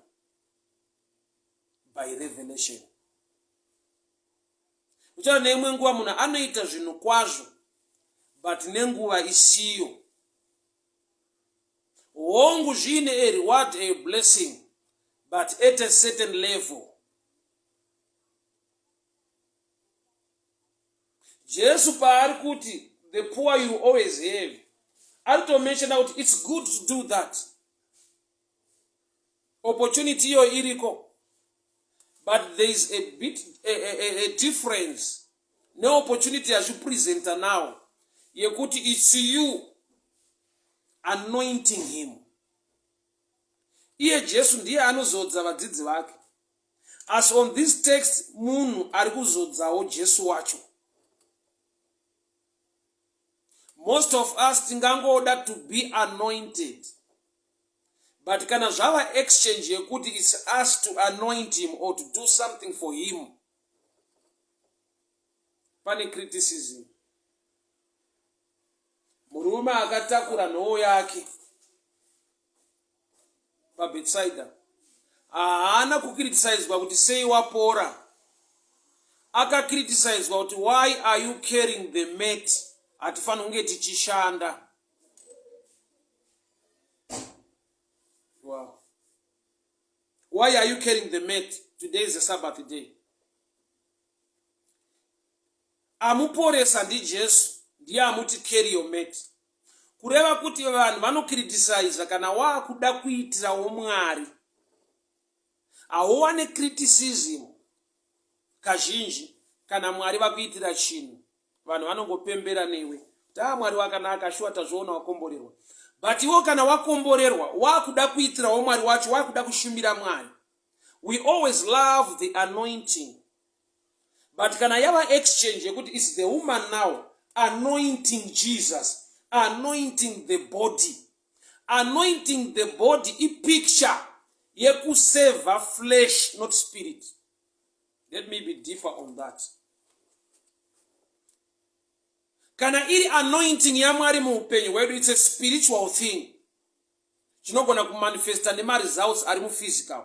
by revelation. Uchaona neimwe nguva munhu anoita zvinhu kwazvo but nenguva isiyo. Hongu zviine a reward, a blessing, but at a certain level. Jesu paari kuti the poor you always have, ari kutomentiona kuti it's good to do that. Opportunity iyo iriko, but there is a bit a difference neopportunity yazvipresenta now yekuti it's you anointing him. Iye Jesu ndiye anozodza vadzidzi vake, asi on this text munhu ari kuzodzawo Jesu wacho. Most of us tingangoda to be anointed, but kana zvava exchange yekuti it's us to anoint him or to do something for him, pane criticism. Murume akatakura nhoo yake paBethsaida haana kukritisizwa kuti sei wapora. Akakritisizwa kuti why are you carrying the mat? Hatifaniri kunge tichishanda. Wow. Why are you carrying the mat? Today is a Sabbath day. Amuporesa ndiJesu, ndiye amuti carry your mat. Kureva kuti vanhu vanokritisiza kana waakuda kuitirawo Mwari. Hauwane criticism kazhinji kana Mwari vakuitira chinhu. Vanhu vanongopembera newe. Kuti Mwari wakanaka, shuwa tazviona wakomborerwa. But iwo kana wakomborerwa, waakuda kuitirawo Mwari wacho, waakuda kushumira Mwari. We always love the anointing. But kana yava exchange yekuti it's the woman now anointing Jesus, anointing the body. Anointing the body i picture yekuseva flesh, not spirit. Let me be deeper on that. Kana iri anointing yaMwari muupenyu hwedu, it's a spiritual thing. Chinogona kumanifesta nemaresults ari muphysical.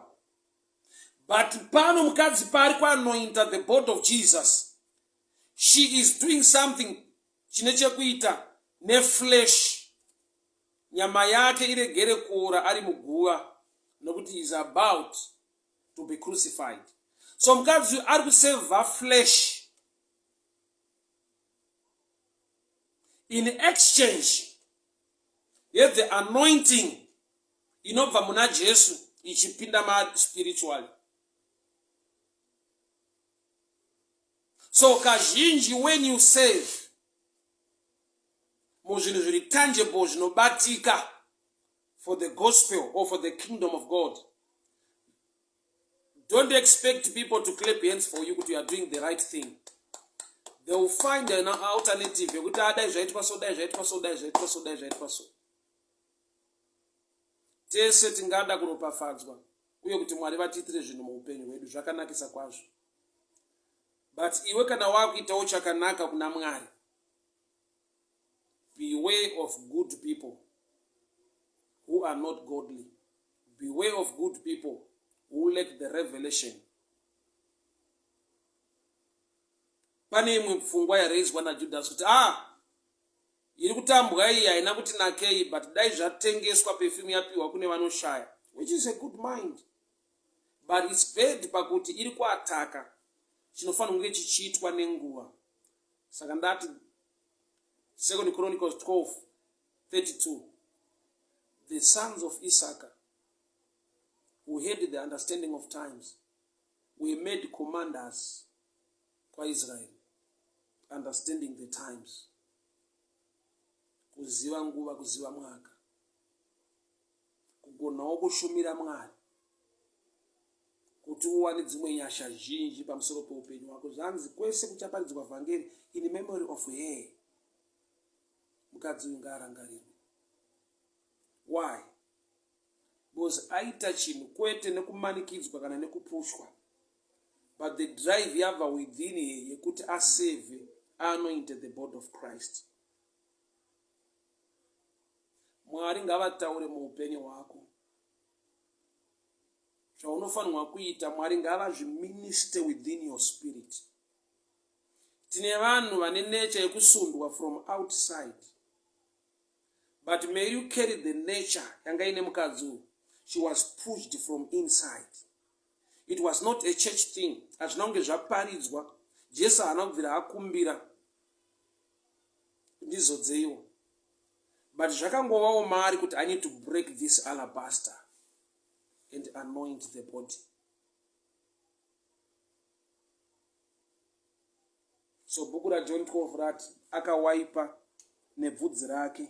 But pano mukadzi paari kuanointa the body of Jesus, she is doing something chine chekuita neflesh. Nyama yake iregere kuora ari muguva, nokuti is about to be crucified. So mukadzi uyu ari kusevha flesh in exchange yethe anointing inobva muna Jesu ichipinda maspiritually. So kazhinji when you save muzvinhu zviri tangible zvinobatika for the gospel or for the kingdom of God, don't expect people to clap hands for you kuti you are doing the right thing. They will find an alternative yekuti adai ah, zvaitwa so, dai zvaitwa so, dai zvaitwa so, dai zvaitwa so. Tese tingada kuropafadzwa uye kuti Mwari vatiitire zvinhu muupenyu hwedu zvakanakisa kwazvo, but iwe kana wakuitawo chakanaka kuna Mwari, beware of good people who are not godly. Beware of good people who lack the revelation. Pane imwe pfungwa yareizwa naJudas kuti ah, iri kutambwa iyi haina kuti nakei, but dai zvatengeswa perfume yapiwa kune vanoshaya, which is a good mind, but its bad pakuti iri kuataka chinofanira kunge chichiitwa nenguva. Saka ndati Second Chronicles 12 32, the sons of Issachar who had the understanding of times were made commanders kwaIsrael, understanding the times, kuziva nguva, kuziva mwaka, kugonawo kushumira Mwari kuti uwane dzimwe nyasha zhinji pamusoro peupenyu hwako. Zvanzi kwese kuchaparidzwa vhangeri in memory of her, mukadzi uyu ngaarangarirwe. Why? Because aita chinhu kwete nekumanikidzwa kana nekupushwa, but the drive yabva within her yekuti aseve, anointed the body of Christ. Mwari ngavataure muupenyu hwako zvaunofanirwa kuita. Mwari ngavazviministe within your spirit. Tine vanhu vane nature yekusundwa from outside, but may you carry the nature yanga ine mukadzi uyu. She was pushed from inside. It was not a church thing. Hazvina kunge zvaparidzwa. Jesu haana kubvira akumbira ndizodzeiwo, but zvakangovawo maari kuti I need to break this alabaster and anoint the body. So bhuku raJohn 12 rati akawaipa nebvudzi rake,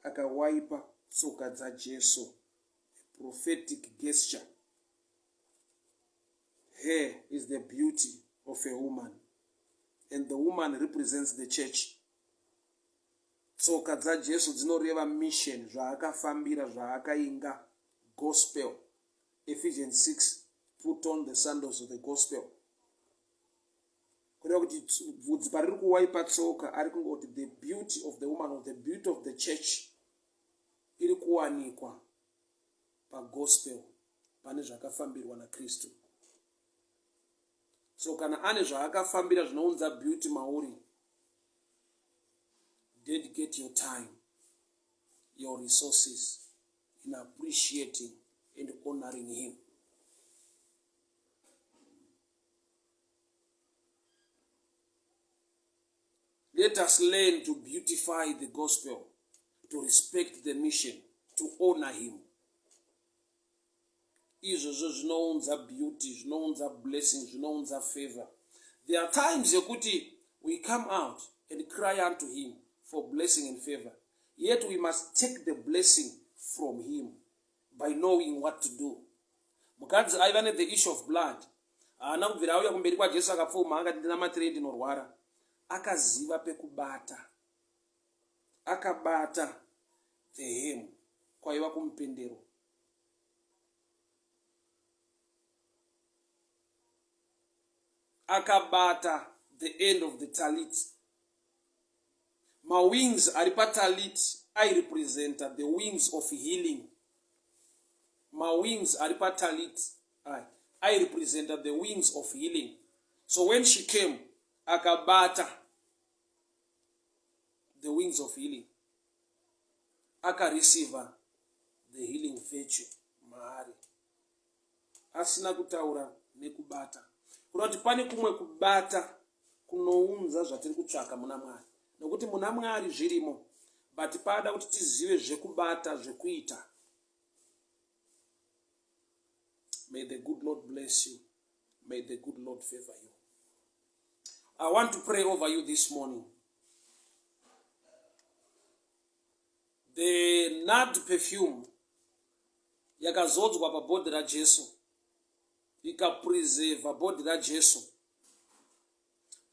akawaipa tsoka dzaJesu, prophetic gesture. Here is the beauty of a woman, and the woman represents the church. Tsoka dzaJesu dzinoreva mission, zvaakafambira, zvaakainga, gospel. Ephesians 6, put on the sandals of the gospel. Kureva kuti bvudzi pariri kuwaipa tsoka, ari kungoti the beauty of the woman or the beauty of the church iri kuwanikwa pagospel, pane zvakafambirwa naKristu. So kana ane zvaakafambira zvinounza beauty mauri, dedicate your time, your resources in appreciating and honoring him. Let us learn to beautify the gospel, to respect the mission, to honor him. Izvozvo zvinounza beauty, zvinounza blessing, zvinounza favor. There are times yekuti we come out and cry unto him for blessing and favor, yet we must take the blessing from him by knowing what to do. Mukadzi aiva nethe issue of blood haana kubvira auya kumberi kwaJesu akapfuma akati ndinamatirei ndinorwara. Akaziva pekubata, akabata the hem kwaiva kumupendero. Akabata the end of the talit. Mawings ari patalit airepresenta the wings of healing. Mawings ari patalit airepresenta the wings of healing. So when she came, akabata the wings of healing, akareceiva the healing virtue maari asina kutaura nekubata. Kuda kuti pane kumwe kubata kunounza zvatiri kutsvaka muna Mwari. Nokuti muna Mwari zvirimo, but pada kuti tizive zvekubata, zvekuita. May the good Lord bless you. May the good Lord favor you. I want to pray over you this morning. The nard perfume yakazodzwa pabhodhi raJesu ikapreserva bhodhi raJesu.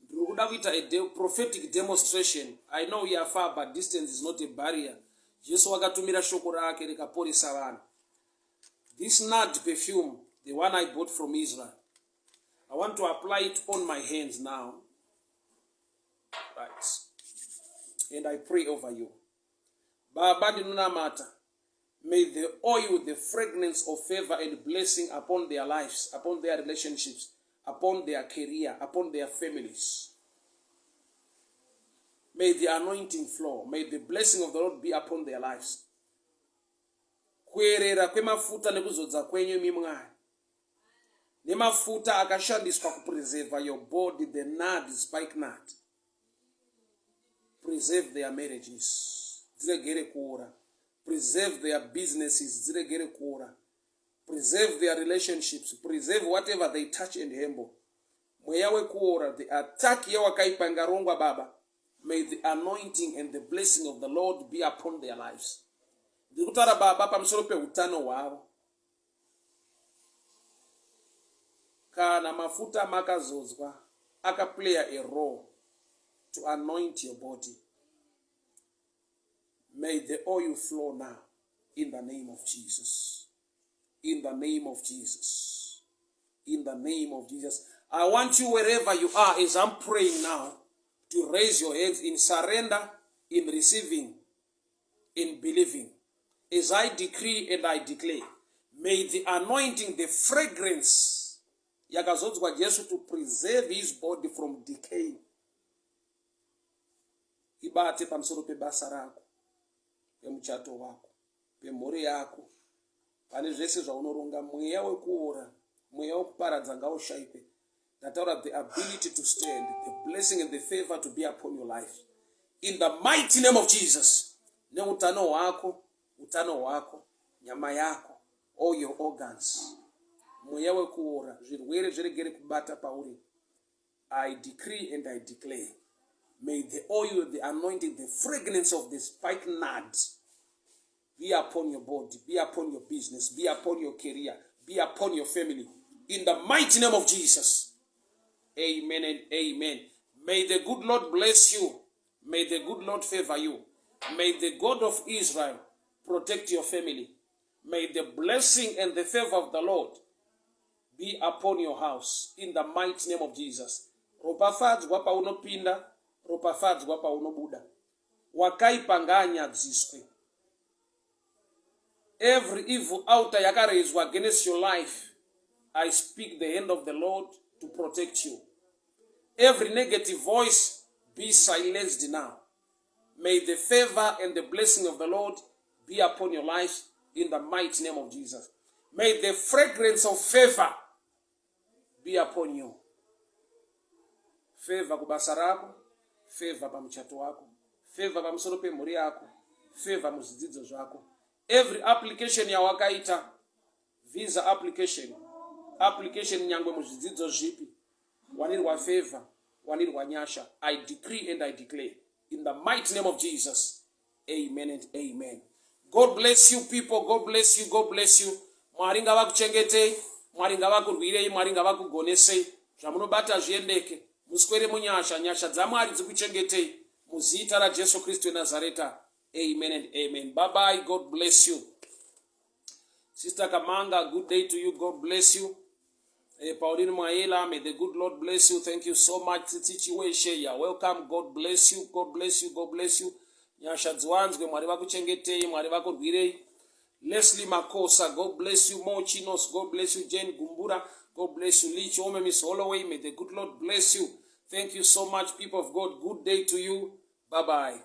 Ndiri kuda kuita a de prophetic demonstration. I know we are far but distance is not a barrier. Jesu wakatumira shoko rake rikaporesa vanhu. This nard perfume, the one I bought from Israel, I want to apply it on my hands now. Right. And I pray over you. Baba ndinonamata. May the oil, the fragrance of favor and blessing upon their lives, upon their relationships, upon their career, upon their families. May the anointing flow. May the blessing of the Lord be upon their lives. Kuerera kwemafuta nekuzodza kwenyu imi Mwari. Nemafuta akashandiswa kupreserva your body, the nard, spike nard. Preserve their marriages. Dziregere kuora. Preserve their businesses. Dziregere kuora. Preserve their relationships. Preserve whatever they touch and handle. Mweya wekuora, the attack yewakaipa ingarongwa baba. May the anointing and the blessing of the Lord be upon their lives. Ndiri kutaura baba pamusoro peutano hwavo. Kana mafuta makazodzwa akaplaya a role to anoint your body. May the oil flow now in the name of Jesus. In the name of Jesus. In the name of Jesus. I want you wherever you are as I'm praying now to raise your hands in surrender, in receiving, in believing. As I decree and I declare, may the anointing, the fragrance yakazodzwa Jesu to preserve his body from decay ibate pamusoro pebasa rako, pemuchato wako, pemhuri yako, pane zvese zvaunoronga. Mweya wekuora, mweya wekuparadza ngaushaikwe. Ndataura the ability to stand, the blessing and the favor to be upon your life. In the mighty name of Jesus. Neutano hwako, utano hwako, nyama yako, all your organs. Mweya wekuora, zvirwere zviregere kubata pauri. I decree and I declare, may the oil, the anointing, the fragrance of the spikenard be upon your body, be upon your business, be upon your career, be upon your family. In the mighty name of Jesus. Amen and amen. May the good Lord bless you. May the good Lord favor you. May the God of Israel protect your family. May the blessing and the favor of the Lord be upon your house in the mighty name of Jesus. Ropafadzwa paunopinda, ropafadzwa paunobuda. Wakaipa ngaanyadziswe. Every evil altar yakarezwa against your life, I speak the hand of the Lord to protect you. Every negative voice be silenced now. May the favor and the blessing of the Lord be upon your life in the mighty name of Jesus. May the fragrance of favor be upon you. Favor kubasa rako, favor pamuchato wako, favor pamusoro pemhuri yako, favor muzvidzidzo zvako. Every application yawakaita, visa application, application nyangwe muzvidzidzo zvipi, wanirwa favor, wanirwa nyasha. I decree and I declare in the mighty name of Jesus. Amen and amen. God bless you people. God bless you. God bless you. Mwari ngavakuchengetei. Mwari ngavakurwirei. Mwari ngavakugonesei. Zvamunobata zviendeke. Muswere munyasha. Nyasha dzaMwari dzikuchengetei. Muzita raJesu Kristu weNazareta. Amen and amen. Bye bye. God bless you. Sister Kamanga, good day to you. God bless you. Eh, Pauline Mwaela, may the good Lord bless you. Thank you so much. Tsitsi Chiweshe, you're welcome. God bless you. God bless you. God bless you. Nyasha dziwanzwe, Mwari vakuchengetei, Mwari vakurwirei. Leslie Makosa, God bless you. Mo Chinos, God bless you. Jane Gumbura, God bless you. Lee Chome, Miss Holloway, may the good Lord bless you. Thank you so much, people of God. Good day to you. Bye-bye.